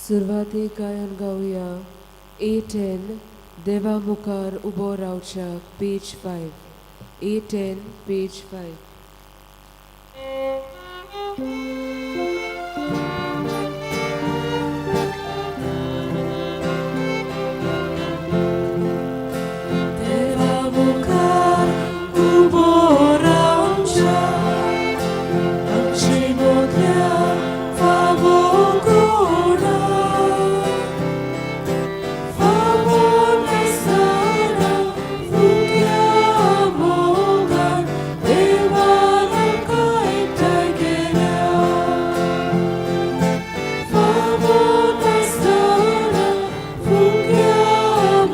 सुरवातेक गायन गावया 8-10 देवा मुखार उबो रावच्याक पेज 5 8-10 पेज 5. देवा मुखार उबो रावच्याक आमचे मदल्या फावो कोणा फावो नासतना फुक्या मोगान देवान आमकां एकठांय केल्या फावो नासतना फुक्या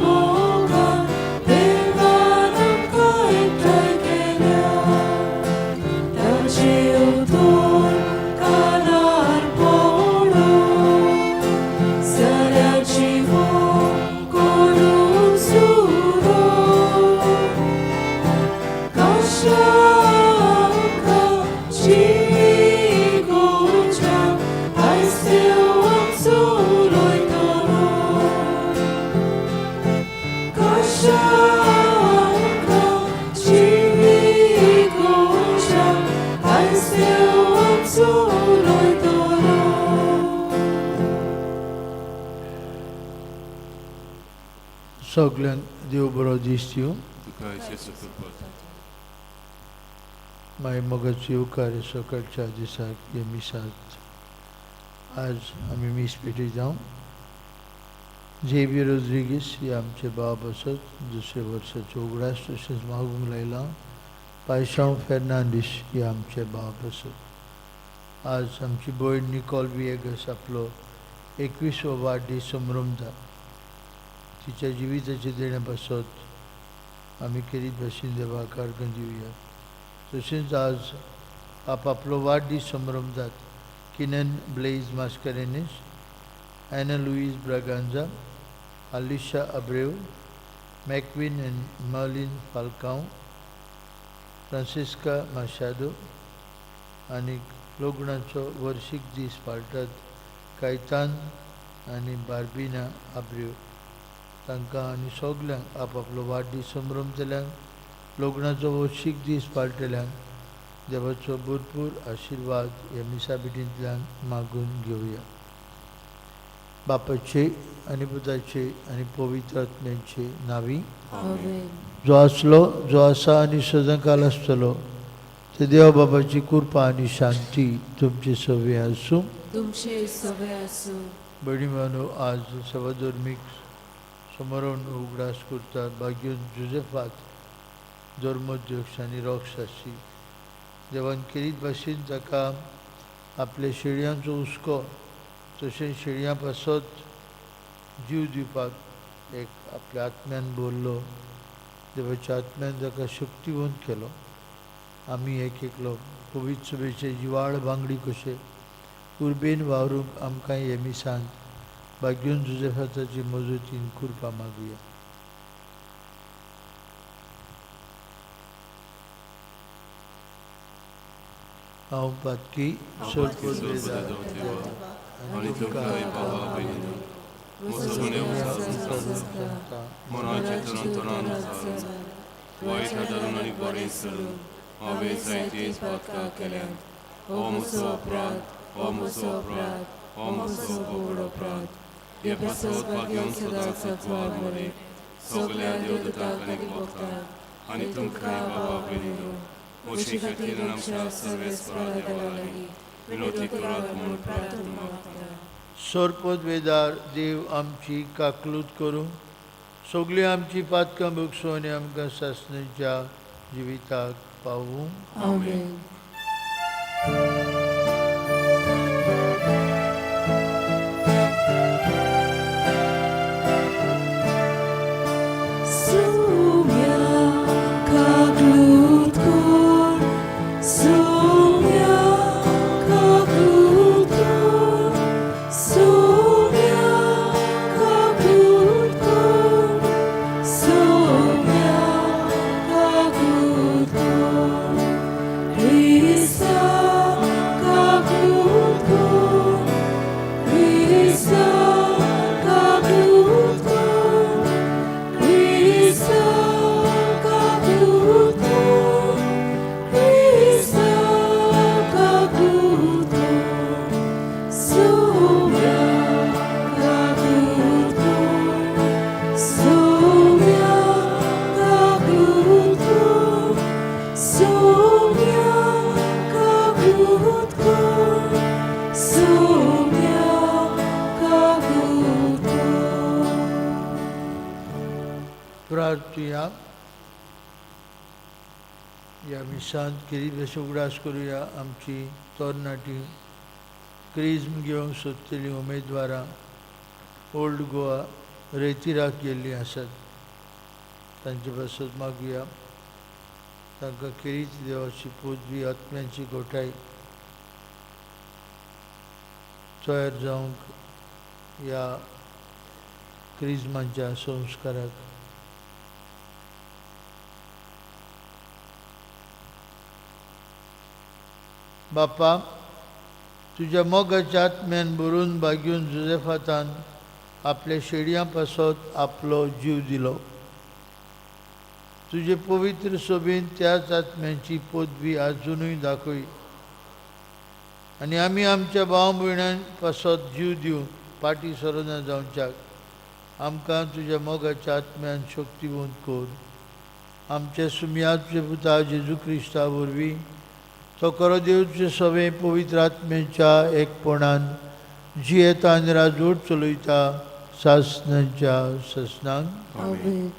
मोगान देवान आमकां एकठांय केल्या ताचें उतर कानार पडून सऱ्याची मोग करून सुरो कशांका चिकोवच्याक आयज देव आमचो उलयतलो कशांका चिकोवच्याक आयज देव आमचो उलयतलो. सगल्यांक देव बरो दीस दिवं. तुका जेजू कृपा. माय मोगाचो येवकार सकाळच्या दिसाक हे मिसाक. आज आमी मीस पेटी जावं. झेवियर रोद्रिगीस हे आमचे बाब आसत दुसऱ्या वर्साचो उगडास तशेंच मागूंक लायला. पायसांव फेर्नांडीस हे आमचे बाब आसत. आज आमची भयण निकॉल विएगस आपलो 21वो वाडदीस संभ्रमता. तिच्या जिविताचे देणे पासत आमी केरीत भाशेन देवाक अर्गां दिवया. तशेंच आज आपापलो वाडदीस संभ्रमतात किनन Blaise Mascarenhas, Ana Luis Braganza, Alisha Abreu, McQueen and Merlin Falcao, Francisca Machado आनी लग्नाचो वर्शीक दीस पाळटात कायतान आनी बार्बिना आब्रेव. तांकां आनी सगल्यांक आपापलो वाडदीस संभ्रमतल्यांक, लग्नाचो वर्शीक दीस पाळटल्यांक देवाचो भरपूर आशिर्वाद ह्या मिसाबिटींतल्यान मागून घेवया. बापाचे आनी पुताचे आनी पवित्र आत्म्याचे नांवी. आमेन. जो आसलो, जो आसा आनी सदांकाल आसतलो ते देवा बाबाची कृपा आनी शांती तुमचे सवे आसूं. तुमचे सवे आसूं. भयणी भावांनो, आज सभाधर्मीक समरण उगडास करतात बाग्यून जुजेफात धर्मोध्यक्ष आनी रोक्षासी. देवान केरीत भाशेन ताका आपल्या शेळयांचो हुस्को तशेंच शेळयां पासत जीव दिवपाक एक आपल्या आत्म्यान बोल्लो. देवाच्या आत्म्यान ताका शक्तिवंत केलो. आमी एक एकलो पवित्र सभेचे जिवाळ बांगडी कशे उर्बेन वावरूंक आमकां हे मिसान बाग्यून जुजेफाताची मजतीन कृपा मागुया. हांव पातकी सोडपोत आनी तुमकां बाबा भयणीनो म्हजो गुन्यांव सांगता, मनाचे तरांतरान वायट हातारून आनी बरें सरून हांवें जायतीच पातकां केल्यात. हो म्हजो अपराध, हो म्हजो अपराध, हो म्हजो व्हड अपराध. हे पासत भाग्योन सदांच सत्वार मरे सगल्या देवदूतांक आनी भक्तांक आनी तुमकां बाबा भयणीनो म्हजे खातीर आमच्या सर्वेस्परा देवा लागीं विनोती करात म्हूण प्रार्थना मागता. सोरपद वेदार देव आमची काकलूत करूं, सगळीं आमची पातकां भोगसूं आनी आमकां सासणेच्या जिविताक पावूं. आमेन. Sumia kaklut kur, sumia kaklut kur, sumia kaklut kur, sumia kaklut kur, Krista kaklut kur, Krista. कागूत कर सोम्या कागूत कर. प्रार्थुया. ह्या मिसांत किरिबेस उगडास करुया आमची तरणाटी क्रिज्म घेवंक सोदतलीं उमेदवारां ओल्ड गोवा रेतिराक गेल्लीं आसात. तांचे पासत मागुया, तांकां किरीत देवाची पदवी आत्म्यांची गोठाय तयार जावंक ह्या क्रिज्माच्या संस्काराक. बापा, तुज्या मोगाच्या आत्म्यान भरून बागेवन जुजेफातान आपल्या शेडयां पासत आपलो जीव दिलो. तुजे पवित्र सोबेन त्याच आत्म्यांची पदवी आजुनूय दाखय आनी आमी आमच्या भाव भयणां पासत जीव दिवन फाटीं सरना जावच्याक आमकां तुज्या मोगाच्या आत्म्यान शक्तिवंत कर. आमच्या सुमया तुज्या पुता जेजू क्रिस्ता वरवीं तो खरो देव तुजे सगळे पवित्र आत्म्याच्या एकपणान जियेता आनी राजवट चलयता सासनाच्या ससनांक. आमेन.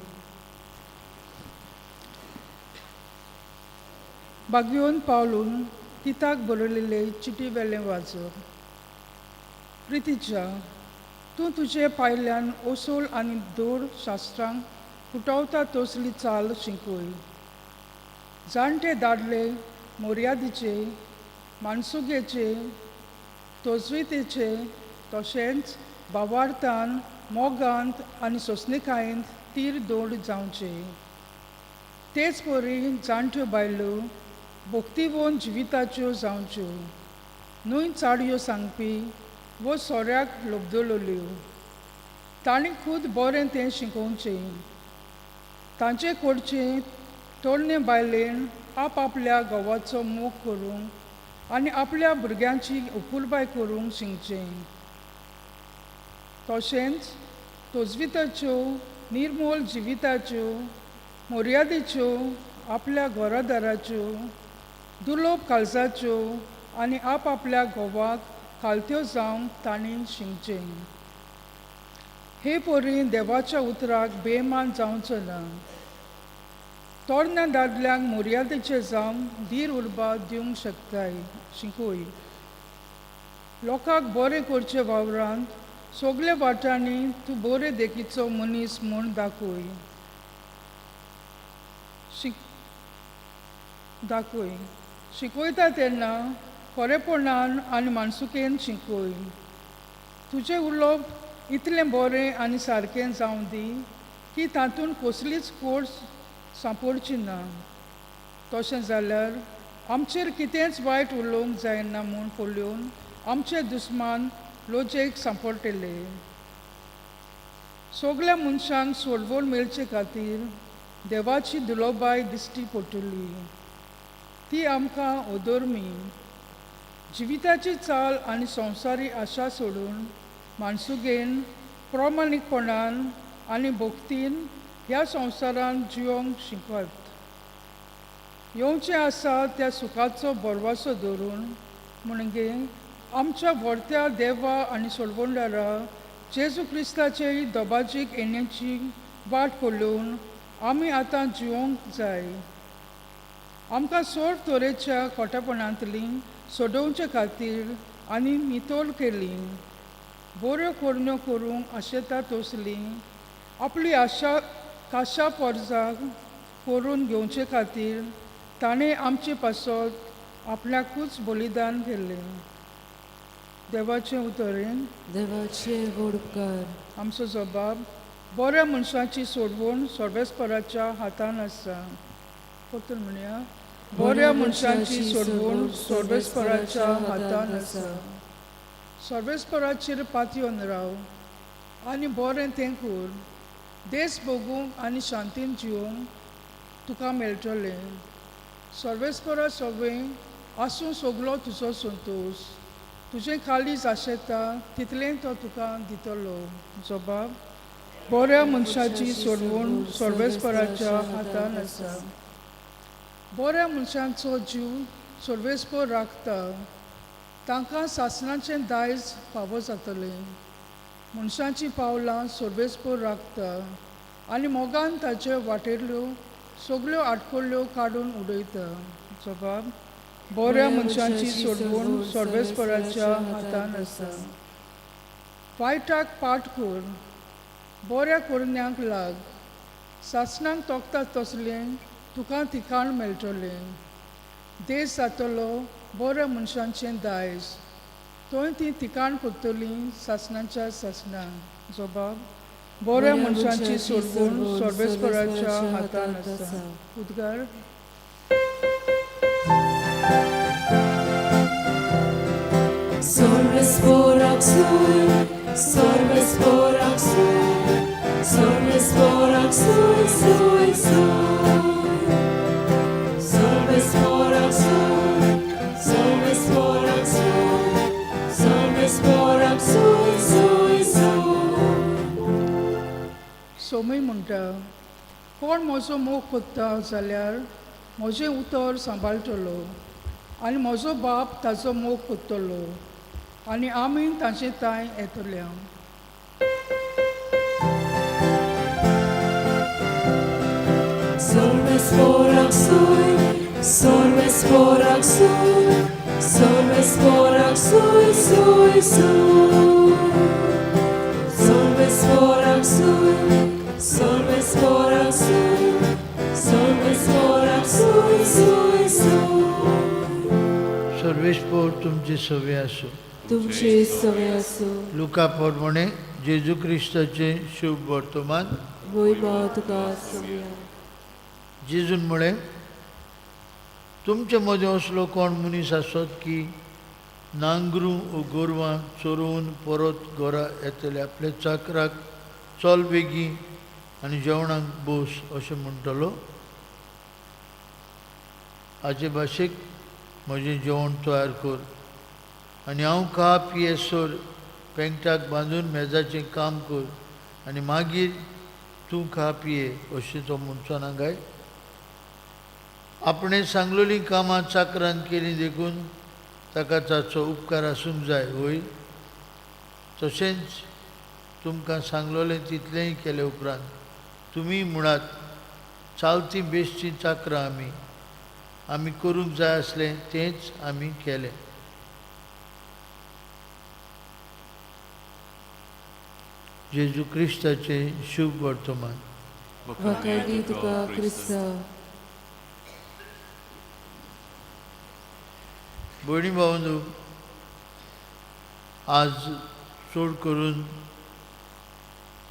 बागयोन पावलून तिताक बरयलेले चिटी वेलें वाचप. प्रितीच्या, तूं तुजे पायल्यान ओसोल आनी दोड शास्त्रांक पुटवता तसली चाल शिकय. जाणटे दादले मोर्यादीचे, मानसुगेचे, तजवितेचे तशेंच भावार्थान, मोगांत आनी सोंसणीकायेंत तीर दोड जावचे. तेच परी जाणट्यो बायलो भक्तिवोन जिविताच्यो जावच्यो, न्हय चाडयो सांगपी वो सोऱ्याक लोबदलोल्यो. तांणी खूद बरें तें शिकोवचें. तांचे कडचें तरणे बायलेन आपआपल्या घोवाचो मोग करूंक आनी आपल्या भुरग्यांची अपुरबाय करूंक शिकचें. तशेंच तजविताच्यो, निर्मोल जिविताच्यो, मर्यादेच्यो, आपल्या घरादाराच्यो, दुर्लोभ काळजाच्यो आनी आपआपल्या घोवाक खालत्यो जावंक तांणी शिकचें. हे परी देवाच्या उतराक बेमान जावचो ना. तरण्या दादल्यांक मर्यादेचे जावंक धीर उर्बा दिवंक शकताय शिकय. लोकांक बरें करचे वावरांत सगल्या वाटांनी तूं बरे देखीचो मनीस म्हूण दाखय शिक दाखय. शिकयता तेन्ना खरेपणान आनी मानसुकेन शिकय. तुजें उलोवप इतलें बरें आनी सारकें जावं दी की तातूंत कसलीच कोर्स सांपडची ना. तशें जाल्यार आमचेर कितेंच वायट उलोवंक जायना म्हूण पळोवन आमचे दुस्मान लोजेक सांपडटले. सगल्या मनशांक सोडवण मेळचे खातीर देवाची दुलोबाय दिश्टी पडटली. ती आमकां अधर्मी जिविताची चाल आनी संवसारी आशा सोडून मानसुगेन, प्रामाणीकपणान आनी भक्तीन ह्या संवसारांत जिवंक शिकत. येवचें आसा त्या सुखाचो भरवंसो धरून, म्हणजे आमच्या व्हडत्या देवा आनी सोडवणदारा जेजू क्रिस्ताचे दबाजीक येण्याची वाट पळोवन आमी आतां जिवंक जाय. आमकां सोड तरेच्या खोटेपणांतली सोडोवचे खातीर आनी नितळ केली, बऱ्यो करण्यो करूंक आशेता तसली आपली आशा काशा पोरजाक करून घेवचे खातीर ताणें आमचे पासत आपल्याकूच बलिदान केल्लें. देवाचें उतरेन. देवाचे व्हड उपकार. आमचो जबाब: बऱ्या मनशाची सोडवण सर्वेस्पराच्या हातान आसा. परतून म्हणया: बऱ्या मनशाची सोडवण सर्वेस्पराच्या हातान आसा. सर्वेस्पराचेर पातयेवन राव आनी बरें तें कर. देश भोगूंक आनी शांतीन जिवंक तुका मेळटलें. सर्वेस्परा सगळें आसूं सगलो तुजो संतोश. तुजें काळीज आशेता तितलें तो तुका दितलो. जबाब: बऱ्या मनशाची सोडवण सर्वेस्पराच्या हातान आसा. बऱ्या मनशांचो जीव सर्वेस्पोर राखता तांकां सासणाचें दायज फावो जातलें. मनशाचीं पावलां सर्वेस्पोर राखता आनी मोगान ताचे वाटेरल्यो सगल्यो आटकल्यो काडून उडयता. जबाब बऱ्या मनशांची सोडवण सर्वेस्पराच्या हातान आसा. वायटाक पाठ कर, बऱ्या करण्यांक लाग, सासणाक तोखता तसलें तुका ठिकाण मेळटलें. देश जातलो बऱ्या मनशांचें दायज, थंय ती ठिकाण करतलीं सासणाच्या सासणाक. जबाब बऱ्या मनशांची सोडवण सर्वेस्पराच्या हातान आसा. उद्गार. Sorvesporak sui, sorvesporak sui, sorvesporak sui, sui, sui. Sorvesporak sui, sorvesporak sui, sorvesporak sui, sui, sui. Somaiya म्हणटा, कोण म्हजो मोग कोत्ता जाल्यार म्हजें उतर सांबाळटलो आनी म्हजो बाप ताजो मोग कोत्तलो आनी आमी ताचे तांय येतल्या. Sorvesporak sui, sorvesporak sui, sorvesporak sui, sui, sui. Sorvesporak sui, sorvesporak sui, sorvesporak sui, sui, sui. सर्वेस्पोर तुमचे सवे आसूं. तुमचे सवे आसूं. लुका प्रमाणे जेजू क्रिस्ताचें शुभ वर्तमान. वैभव तुका सवया. जेजून म्हळें, तुमचे मदें असलो कोण मनीस आसत की नांगरू ओ गोरवां चरोवन परत घरा येतले आपल्या चाकराक चल बेगी आनी जेवणाक बस अशें म्हणटलो? हाचे भाशेक म्हजें जेवण तयार कर आनी हांव खा पियेसर पेंकटाक बांदून मेजाचें काम कर आनी मागीर तूं खा पिये अशें तो म्हणचो ना काय? आपणें सांगलोलीं कामां चाकरान केलीं देखून ताका ताचो उपकार आसूंक जाय वय? तशेंच तुमकां सांगलोलें तितलेंय केले उपरांत तुमी म्हणात, चालती बेसचीं चाकरां आमी आमी करूंक जाय आसलें तेंच आमी केलें. जेजू क्रिस्ताचें शुभ वर्तमान. वाखाणगी तुका क्रिस्ता. भयणी भावांनो, आज चड करून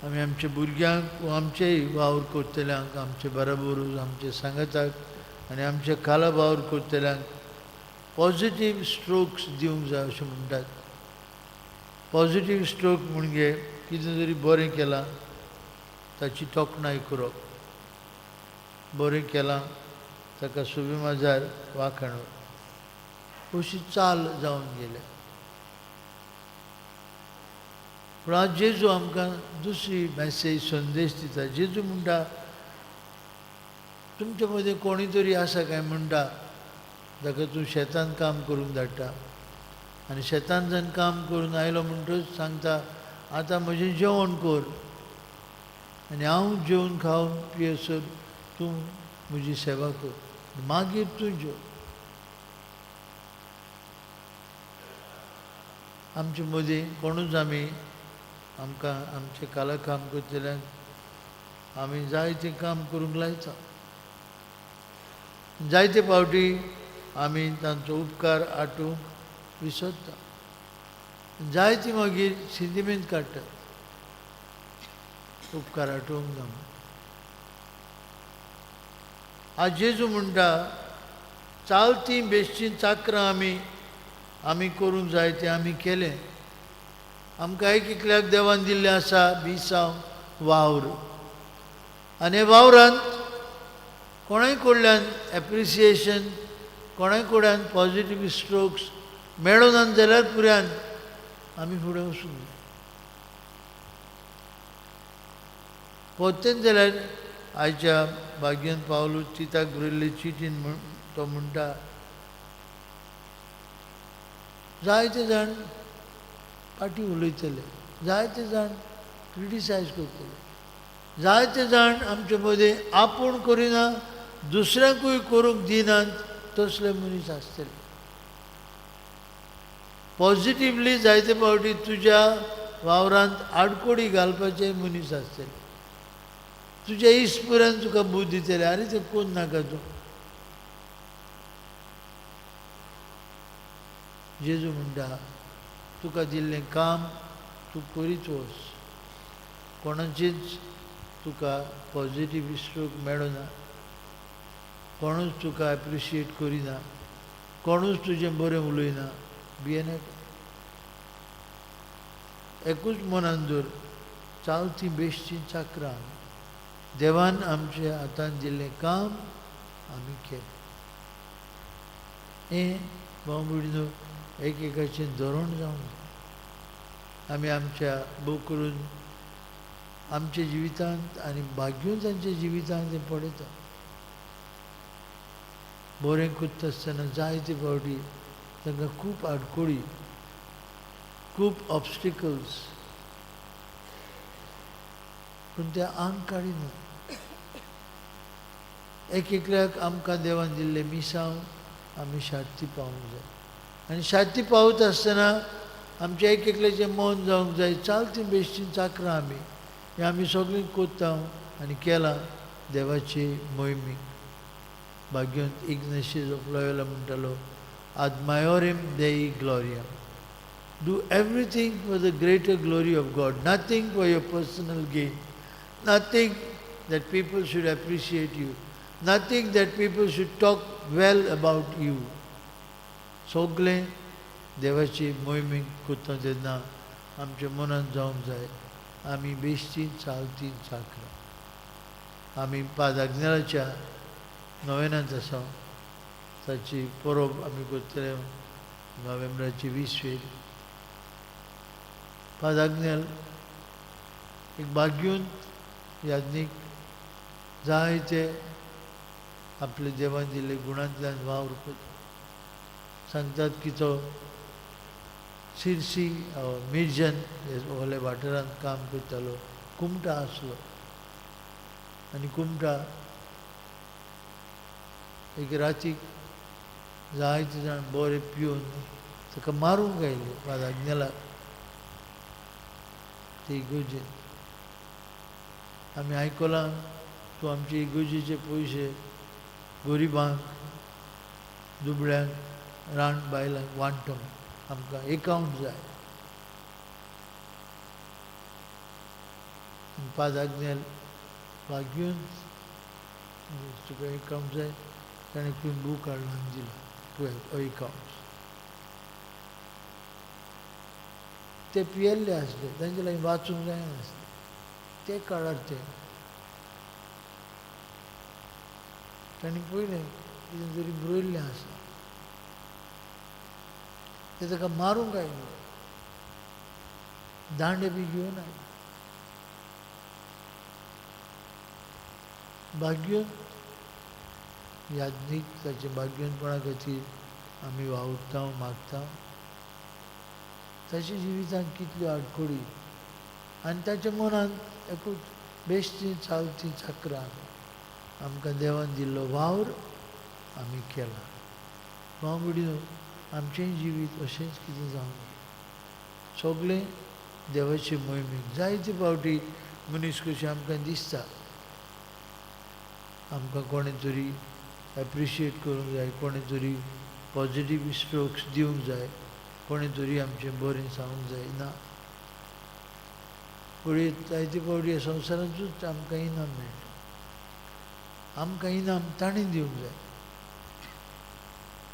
आमी आमच्या भुरग्यांक वा आमचेय वावर करतल्यांक, आमचे बराबर आमचे सांगाताक आनी आमच्या खाला वावर करतल्यांक पॉझिटीव स्ट्रोक्स दिवंक जाय अशें म्हणटात. पॉझिटीव स्ट्रोक म्हणजे कितें तरी बरें केलां ताची तोखणाय करप, बरें केलां ताका सुबेमाजार वाखाणप, अशी चाल जावन गेल्या. पूण आज जेजू आमकां दुसरी मॅसेज संदेश दिता. जेजू म्हणटा, तुमचे मदीं कोणी तरी आसा काय म्हणटा ताका तूं शेतान काम करूंक धाडटा आनी शेतान जर काम करून आयलो म्हणटच सांगता, आतां म्हजें जेवण कर आनी हांव जेवन खावन पियेसर तूं म्हजी सेवा कर, मागीर तूं जेव. आमचे मदीं कोणूच आमी आमकां आमचें काला काम करतल्यांक आमी जायतें काम करूंक लायता. जायते फावटी आमी तांचो उपकार आटूंक विसरता. जायती मागीर सिंतिमेंत काडटात उपकार आटोवंक ना. आज जेजू म्हणटा, चालती बेश्टी चाकरां आमी आमी करूंक जाय तें आमी केलें. आमकां एक एकल्याक देवान दिल्लें आसा बिसांव वावर आनी वावरांत कोणाय कडल्यान एप्रिसिएशन, कोणाय कडल्यान पॉझिटीव स्ट्रोक्स मेळना जाल्यार पुऱ्यान आमी फुडें वचूंक जाय. परतेन जाल्यार आयच्या भाग्यान पावलू तिताक बरयल्ले चिटीन तो म्हणटा, जायते जाण फाटीं उलयतले, जायते जाण क्रिटिसायज करतले, जायते जाण आमचे मदीं आपूण करिना दुसऱ्यांकूय करूंक दिनात तसले मनीस आसतले. पॉझिटिवली जायते फावटी तुज्या वावरांत आडकोडी घालपाचे मनीस आसतले. तुज्या इस्पुरान तुका बूद दितले, आरे तें कोण नाका तूं. जेजू म्हणटा तुका दिल्लें काम तूं करीत वच, कोणाचीच तुका पॉझिटीव स्ट्रोक मेळना, कोणूच तुका एप्रिशिएट करिना, कोणूच तुजें बरें उलयना, भियेनाका. एकूच मनान दवर, चालती बेश्टी चाकरां देवान आमच्या हातान दिल्लें काम आमी केलें. हें भाव भयणीनो एक एकाचें धोरण जावंक जाय. आमी आमच्या भोव करून आमच्या जिवितांत आनी भाग्यवंतांच्या जिवितांत तें पळयता. बरें करता आसतना जायते फावटी तांकां खूब आडखळी, खूब ऑब्स्टिकल्स, पूण ते आंग काडिना. एक एकल्याक आमकां देवान दिल्लें मिसांव आमी शांती पावूंक जाय. आनी शांती पावता आसतना आमच्या एक एकल्याचें मन जावंक जाय, चालती बेश्टी चाकरां आमी हें आमी सगळीं कोत्ता आनी केलां देवाची मोहिमेक. भाग्यवंत इग्नेशियस ऑफ लॉयोला म्हणटालो, ad maiorem Dei gloriam. Do everything for the greater glory of God, nothing for your personal gain, nothing that people should appreciate you, nothing that people should talk well about you. सगळें देवाची मोहिमेक करता तेन्ना आमच्या मनांत जावंक जाय आमी बेश्टी चालती चाकरां. आमी पादाग्नेलाच्या नोवेनांत आसा, ताची परब आमी करतले नोव्हेंबराची 20वेर. पादाग्नेल एक भाग्यवंत याज्ञीक, जायते आपले देवान दिल्ले गुणांतल्यान वावर करता. सांगतात की तो सिरसी मिर्जन व्हडल्या वाठारांत काम करतालो, कुमटा आसलो. आनी कुमटा एक रातीक जायते जाण बरे पिवन ताका मारूंक आयले पादाग्नेलाक ते इगर्जेन. आमी आयकलां तूं आमचे इगर्जेचे पयशे गरिबांक, दुबळ्यांक, रान बायलांक वांटो, आमकां एकावंट जाय. पादाग्नेल भाग्यून तुका एकावंट जाय, ताणें खंय बूक हाडलो आनी दिलो पळय एकावंट. ते पियेल्ले आसले, तांचे लागीं वाचूंक जायनासलें ते काळार. ते तांणी पळयलें कितें तरी बरयल्लें आसा, ते ताका मारूंक आयले, दांडे बी घेवन आयले. भाग्यवंत याज्ञीक ताचे भाग्यवंतपणा खातीर आमी वावुरता, मागता. ताच्या जिवितांत कितल्यो आडखळी आनी ताच्या मनांत एकूच बेश्टी चालती चक्रां आमकां देवान दिल्लो वावर आमी केला. भाव भयणीनो, आमचेंय जिवीत अशेंच कितें जावंक जाय. सगळें देवाचे मोहिमेक. जायते फावटी मनीस कशें आमकां दिसता आमकां कोणें तरी एप्रिशिएट करूंक जाय, कोणें तरी पॉझिटीव स्ट्रोक्स दिवंक जाय, कोणें तरी आमचें बरें सांगूंक जाय. ना, पळय जायते फावटी ह्या संवसारांतूच आमकां इनाम मेळटा, आमकां इनाम ताणें दिवंक जाय.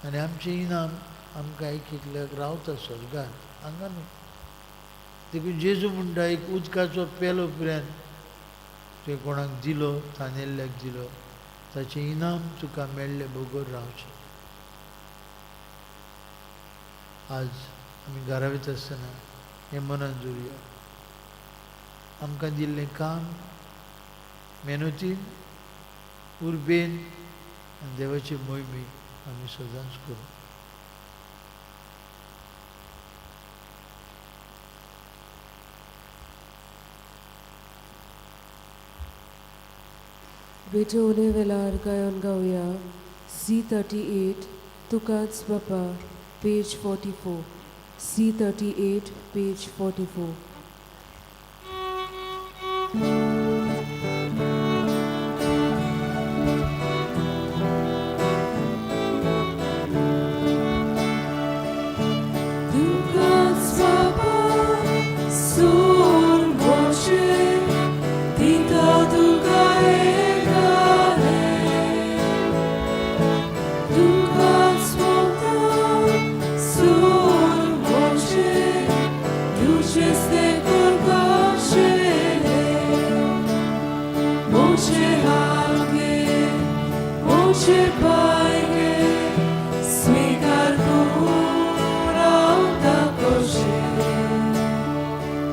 आनी आमचें इनाम आमकां एक एकल्याक रावता स्वर्गांत, हांगा न्हू. देखून जेजू म्हणटा एक उदकाचो पेलो उपरांत तुवें कोणाक दिलो, तानेल्ल्याक दिलो, ताचें इनाम तुका मेळ्ळें बगर रावचें. आज आमी घरा वयता आसतना हें मनांत दवरुया, आमकां दिल्लें काम मेहनतीन, उर्बेन आनी देवाचे मोहिमेक आमी सदांच करूं. भेटवणे वेळार गायन गावया सी 38 तुकाच बापा page 44 C 38 page 44. तुकाच बापा सूर मोशे दिता तुका एकालें तुकाच बापा सूर मोशे तुजेच तें करपाशेलें मोशे हागे मोशे पायगे स्वीकार करून रावता कशें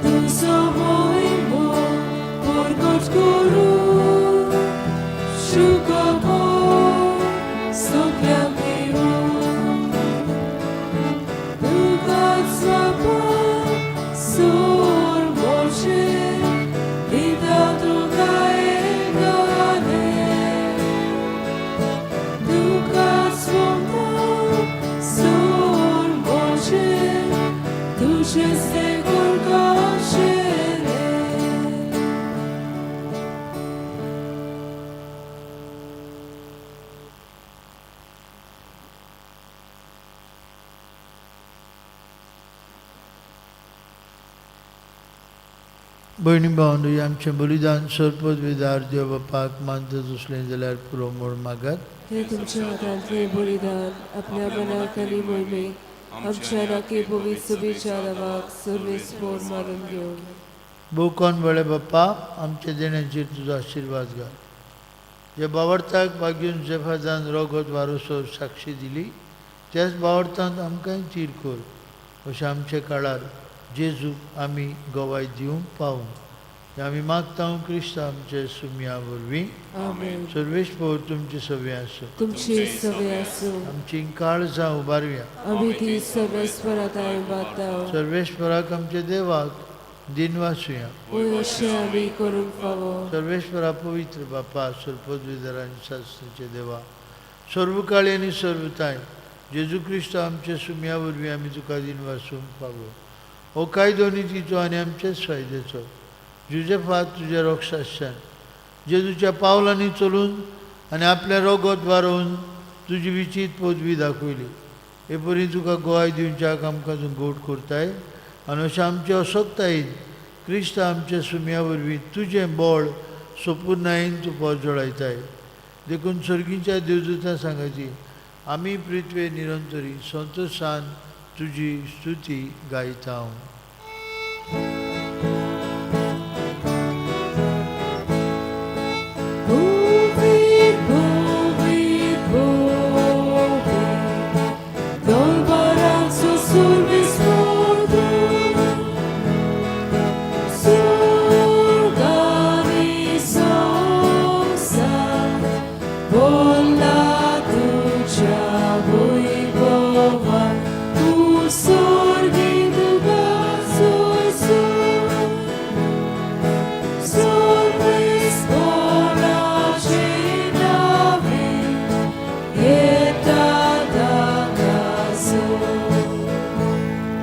तुजो मोहिमो परगट करून शुकबो सगळ्यांक दिवूं तुकाच बापा सूर मोशे दिता तुका एकालें तुकाच बापा सूर मोशे तुजेच तें करपाशेलें. भयणी भावंडो आमचें बलिदान सरपद विदार देव बापाक मानता तसलें जाल्यार पुरो म्हूण मागात. हे तुमच्या हातांतलें बलिदान आपल्या मनाक आनी मोहिमेक आमच्या नाके पवित्र सभेच्या नांवाक सर्वेस्पोर मानून घेवन. भोवकोन बळे बाप्पा आमच्या देण्याचेर तुजो आशिर्वाद घाल. जे बावडताक बागीवन जेफादान रोगत वारोसो साक्षी दिली त्याच बावडतान आमकांय तीर कर अशें आमच्या काळार जेजूक आमी गवाय दिवंक पावूं हें आमी मागता क्रिस्त आमचे सुमया वरवीं. आमेन. सर्वेस्पोर तुमचे सवे आसूं. तुमचे सवे आसूं. आमची काळजां उबारया. आमी ती सर्वेस्पराताय बाता. सर्वेस्पराक आमच्या देवाक दिनवासुया. वय अशें आमी करूंक फावो. सर्वेश्वरा पवित्र बापा सर्पद्विधर आनी शास्त्राचे देवा सर्वकाळी आनी सर्वताय जेजू क्रिस्त आमच्या सुमया वरवीं आमी तुका दिनवासूंक फावो. हो कायदो नितीचो आनी आमचेच फायद्याचो. जुजेफा तुज्या रोक्षासान जेजूच्या पावलांनी चलून आनी आपलें रोगत वारोवन तुजी विचीत पदवी दाखयली. हे परी तुका गोवाय दिवच्याक आमकां तूं गोड करताय आनी अशें आमचे असक्तायेन क्रिस्त आमच्या सुमया वरवीं तुजें बळ सोपुर्णायेन तूं पोजोळायताय. देखून सर्गीच्या देवदूतां सांगाची आमी पृथ्वे निरंतरी संतोशान तुजी स्तुती गायता. Povi, povi, povi, Dolbaranzo sul visporto, Surgani sosa, Vola tucia voi bova, Tu sorgi duga su, Solvis boraginavi, Etadakaso.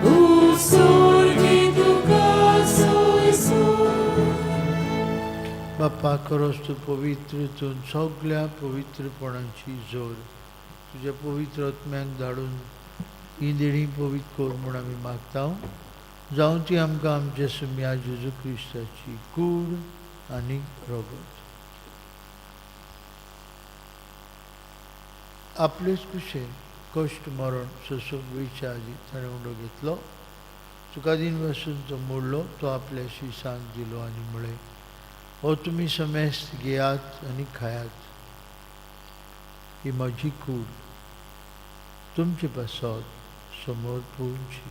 Usurgi dukaso. बाप्पा खरोच तूं पवित्र तूं सगल्या पवित्रपणाची जोड तुज्या पवित्र आत्म्याक धाडून ही देणी पवित्र कर म्हूण आमी मागता. जावं ती आमकां आमच्या सुमया जेजू क्रिस्ताची कूड आनी रोगत. आपलेच कुशेन कश्ट मरण सोंसूंक वयच्या आदीं ताणें उंडो घेतलो. तुका दिन वसून तो मोडलो. तो आपल्या शिसांक दिलो आनी म्हळें, हो तुमी समेस्त घेयात आनी खायात. ही म्हजी कूड तुमचे पासत समोर पळोवची.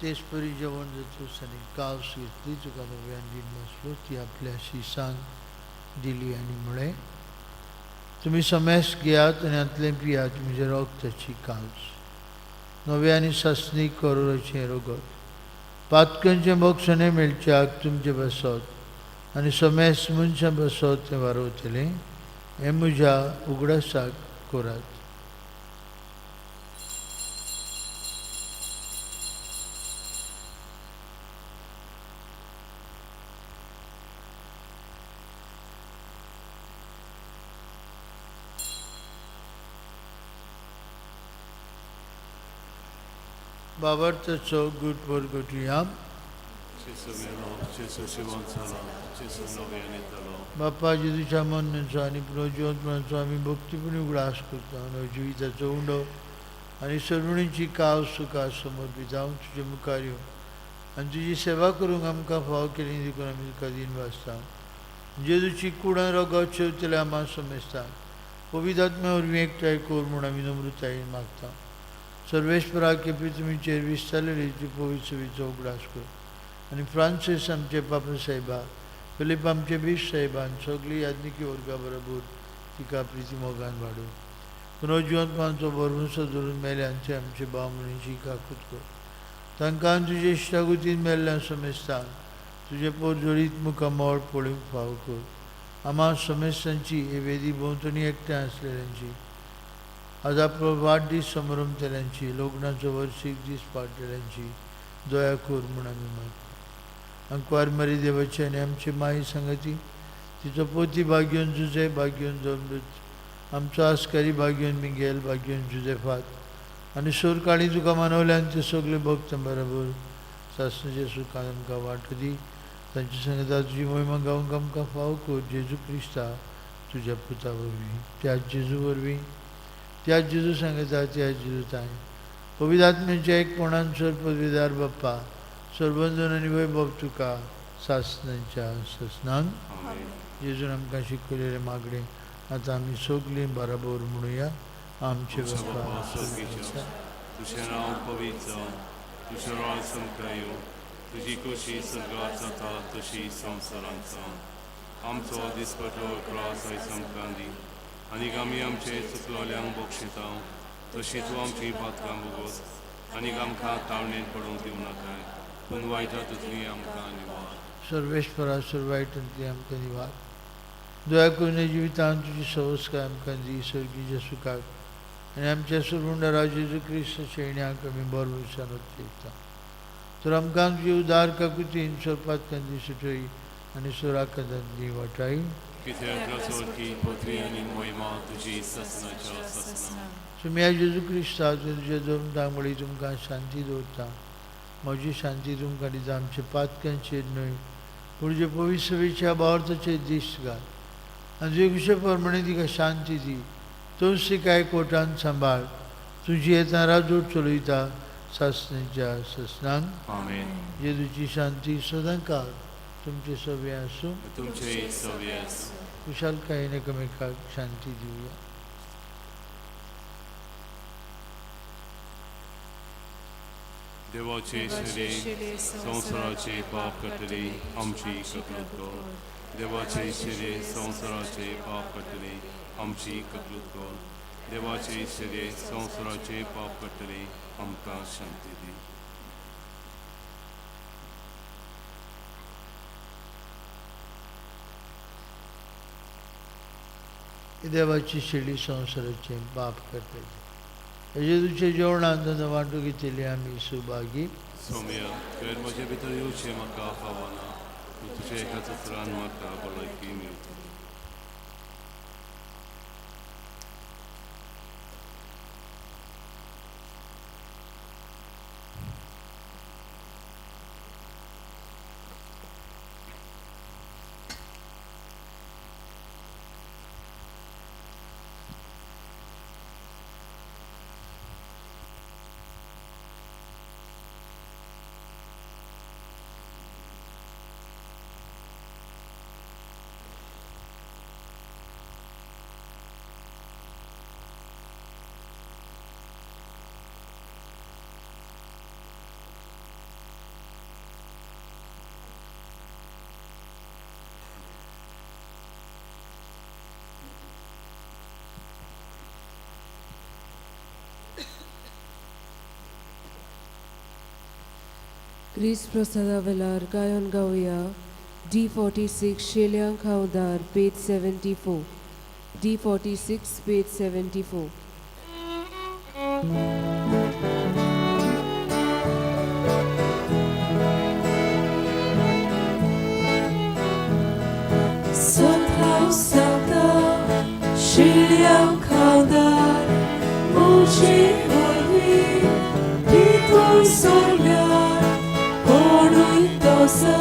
तेच परी जेवण जातूच आनी कावस घेतली, तुका नव्यान दिन नासलो, ती आपल्या शिसांक दिली आनी म्हळें, तुमी समेस घेयात आनी हांतलें पियात, म्हज्या रगताची कावस, नव्या आनी सासणीक करोराचें रगत, पातकांचें बक्षणें मेळच्याक तुमचे बसत आनी समेस मनशां बसत तें वारवतलें, हें म्हज्या उगडासाक करात. बाबार्थाचो गुड परगटुया. बापा जेजूच्या मरणाचो आनी पुनर्जिवंतपणाचो आमी भक्तीपणी उगडास करता. जिविताचो उंडो आनी सर्वणीची काव सुखा समर्पित जावन तुजे मुखार येवन आनी तुजी सेवा करूंक आमकां फावो केली देखून आमी तुका दीन वाचता. जेजूची कुडां रगत शेवतले आमा समजता. पवित्र आत्म्या वरवीं एकठांय कर म्हूण आमी नम्रतायेन मागता. सर्वेस्परा केपी तुमीचेर विस्तारलेली ती पवित्र सभेचो उगडास कर आनी फ्रांसीस आमचे पापा साहेबा, फिलीप आमचे बीश साहेबान सगळी याज्ञिकी वर्गा बरोबर तिका प्रिती मोगान वाडूं. पुनर्जिवंतपणाचो भरवंसो धरून मेल्यांचे आमचे भाव म्हणीची काकूत कर. तांकां तुजे इश्टागुतीन मेल्ल्या समेस्तां तुजे पोरजोडीत मुखार मोळ पळोवंक फावो कर. आमा समेस्तांची हे वेदी भोंवतणी एकठांय आसलेल्यांची आज आपलो वाडदीस समारंभतल्यांची, लग्नाचो वर्सीक दीस पाडटल्यांची दया कर म्हूण आमी मागता. अंकवार मरी देवाची आनी आमची माई सांगती, तिचो पोती भाग्योन जुजे, भाग्योन जमृत, आमचो आस्कारी भाग्योन मिंगेल, भाग्योन जुजेफात आनी सोरकाळी तुका मानवल्यान ते सगळे भक्त बरोबर सासणाच्या सुखान आमकां वांटो दी. तांचे सांगता तुजी मोहिमा गावंक आमकां फावो कर. जेजू क्रिस्ता तुज्या पुता वरवीं, त्या जेजू वरवीं, त्या जेजू सांगता त्या जेजू ताय पवित्र आत्म्याच्या एकपणान सर पदवीदार बाप्पा सर्वंजन आनी वैभव तुका सासणाच्या सासणान. जेजून आमकां शिकयलेलें मागणें आतां आमी सगळीं बराबर म्हणुया. आमचे बापा तुजें नांव पवित्र जावं, तुजें राज आमकां येवं, तुजी खोशी स्वर्गात जाता तशी संवसारांत जावं. आमचो दिसपटो त्रास आयज आमकां दी आनी आमी आमचे चुकलोल्यांक बक्षिता तशी तूं आमची पातकां भोगोस आनी आमकां तावणेन पडूंक दिवं नाकाय, पूण वायटा तुजली आमकां निवार. सर्वेस्परा सर्वायटांतली आमकां निवार. दया करून जिवितांत तुजी सवस्काय आमकां दी. सर्गीच्या सुखाक आनी आमच्या सुरमुंडा जेजू क्रिस्त शेण्याक आमी बरवसान उत्तेजता. तर आमकां तुजी उदार काकुतीन सोरपातकांची सुटय आनी सोराकांतांतली वाटाय. तुमी जेजू क्रिस्ता तुजे दोन तांबडी तुमकां शांती दवरता. म्हजी शांती तुमकां दिता. आमचे पातकांचेर न्हय पूण जे पवित्र सभेच्या भावार्थाचेर दीस घाल आनी तुजे कुशे प्रमाणे तिका शांती दी. तूंच तिका एकवटान सांबाळ. तुजी येतना राजवट चलयता सासणाच्या सासणांक. जेजूची शांती सदांकाळ तुमचे सवे आसूं. तुमचे सवे आसूं. कुशालकायेन एकामेकाक शांती दिवया. देवाचे शिरे संवसाराचे पाप काडटले आमची ककलूत कर. देवाचे शिरे संवसाराचे पाप काडटले आमची ककलूत कर. देवाचे शिरे संवसाराचे पाप काडटले आमकां शांती दी. देवाची शिडी संवसाराचे पाप काडटले जेजूच्या जेवणांत वांटू घेतली आमी सुभागी. सोम्या, तुवें म्हजे भितर येवचें म्हाका फावना, पूण तुज्या एका उतरान म्हाका भलायकी मेळटली. क्रिस्त प्रसादा वेलार गायन गावया डी 46 शेल्यांक हांव दार पेज 74 डी 46 पेज 74. 索头扫到，是两靠的，母亲何为？地图索了，कोणूय तसो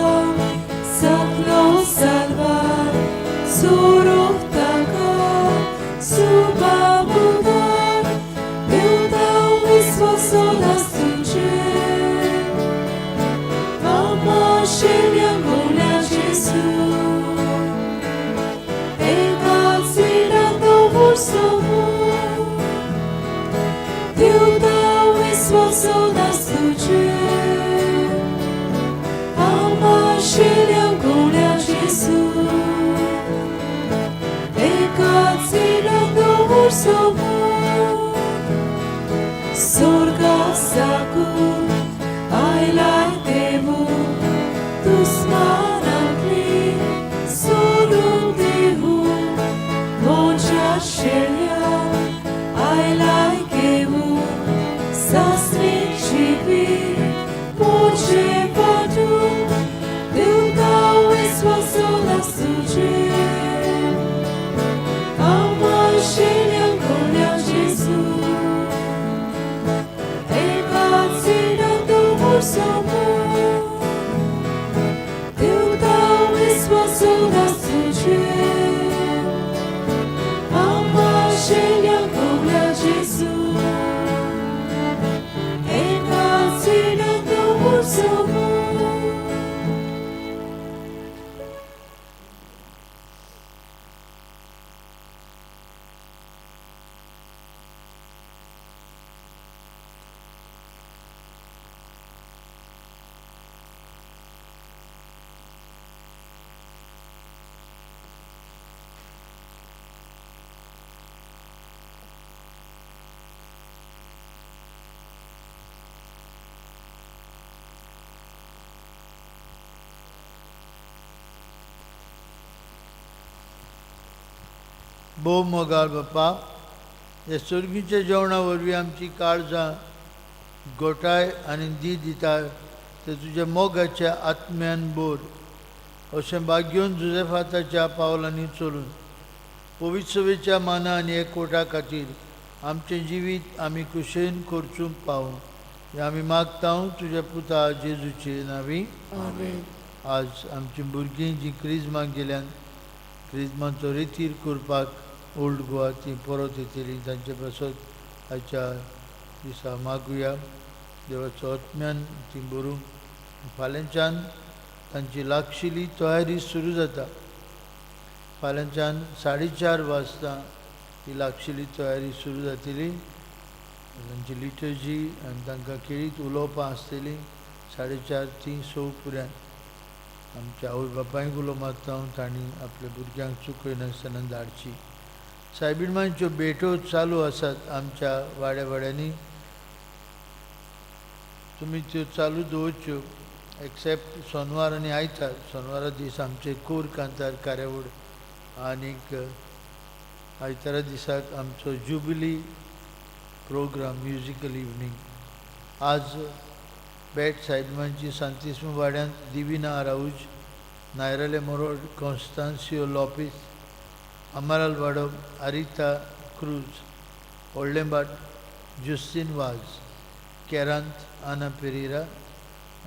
सकलो साल्वार सुरूक ताका सुबाबुदार देवता विस्वासो तुजेर आमा शेल्या गोल्या जेसू एकाच दवर सोमो देवता विस्वासो तुजेर阿玛是两公两耶稣，एकाच दवर सोमो स्वर्गा साकून आयलाय देवू दुस्मानांतली सोडून देवू मोजा शेल्या आयलाय घेवू सासरी जिवी मोजे वाटू देवता विस्वासो तुजेर阿玛是两公两耶稣。एकाच दवर सोमो देवता विस्वासो तुजेर阿玛是两公两耶稣एकाच दवर सोमो. भोव मोगाळ बापा, ह्या सुर्गीच्या जेवणा वरवीं आमची काळजां गोठाय आनी दी दिता ते तुज्या मोगाच्या आत्म्यान बोर अशें भाग्योन जुजेफाताच्या पावलांनी चलून पवित्रवेच्या माना आनी एकवटा खातीर आमचें जिवीत आमी कुशेन करचूंक पावूं हें आमी मागता तुज्या पुता जेजूचे नांवी. आमेन. आज आमचीं भुरगीं जीं क्रिजमाक गेल्यान क्रिजमाचो रितीर करपाक ओल्ड गोवा ती परत येतली तांचे पासत आयच्या दिसा मागुया देवाचो आत्म्यान ती बरूंक. फाल्यांच्यान तांची लागशिल्ली तयारी सुरू जाता. फाल्यांच्यान 4:30 वाजता ही लागशिल्ली तयारी सुरू जातली. तांची लिटर्जी आनी तांकां खेळीत उलोवपां आसतलीं 4:30 ती 6 पर्यंत. आमच्या आवय बापायक उलो मारता तांणी आपल्या भुरग्यांक चुकयनासतना धाडची. सायबीणमांच्यो भेटो चालू आसात आमच्या वाड्या वाड्यांनी, तुमी त्यो चालू दवरच्यो एक्सेप्ट सोनवार आनी आयतार. सोनवारा दीस आमचे कोर कांतार कार्यावळ आनीक आयतारा दिसाक आमचो जुबिली प्रोग्राम म्युजिकल इवनींग. आज बेट सायबमांची सांतिस्म वाड्यांत दिविना आराऊज, नायराले मोरोड, कॉन्स्तांसियो लोपीस, अमाराल वाडो, आरिता क्रूज, व्हडलेंबाट, जुस्तीन वाज, केरांत आना पेरेरा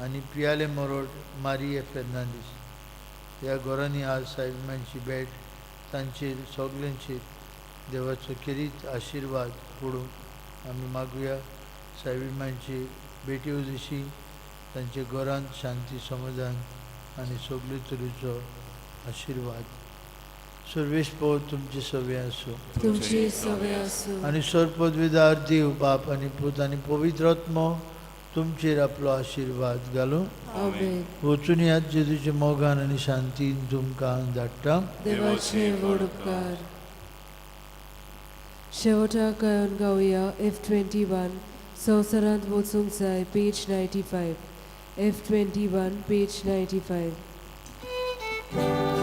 आनी पियाले मोरोड, मारिये फेर्नांडीस ह्या घरांनी आज सायबमांची भेट. तांचेर सगल्यांचेर देवाचो खेरीत आशिर्वाद पडूंक आमी मागुया. सायबमांची भेटी दिशी तांच्या घरांत शांती समाधान आनी सगळे तरेचो आशिर्वाद. सर्वेश पो तुमचे सवे आसूं. तुमची सवे आसूं. आनी सर्पदविदार देव बाप आनी पूत आनी पवित्र आत्मो तुमचेर आपलो आशिर्वाद घालूं. आमेन. वचून यात जेजूच्या मोगान आनी शांतीन तुमकां धाडटा. देवाचे व्हड उपकार. शेवटाक गायन गावया एफ 21 संवसारांत वचूंक जाय पेज 95. F21, page 95.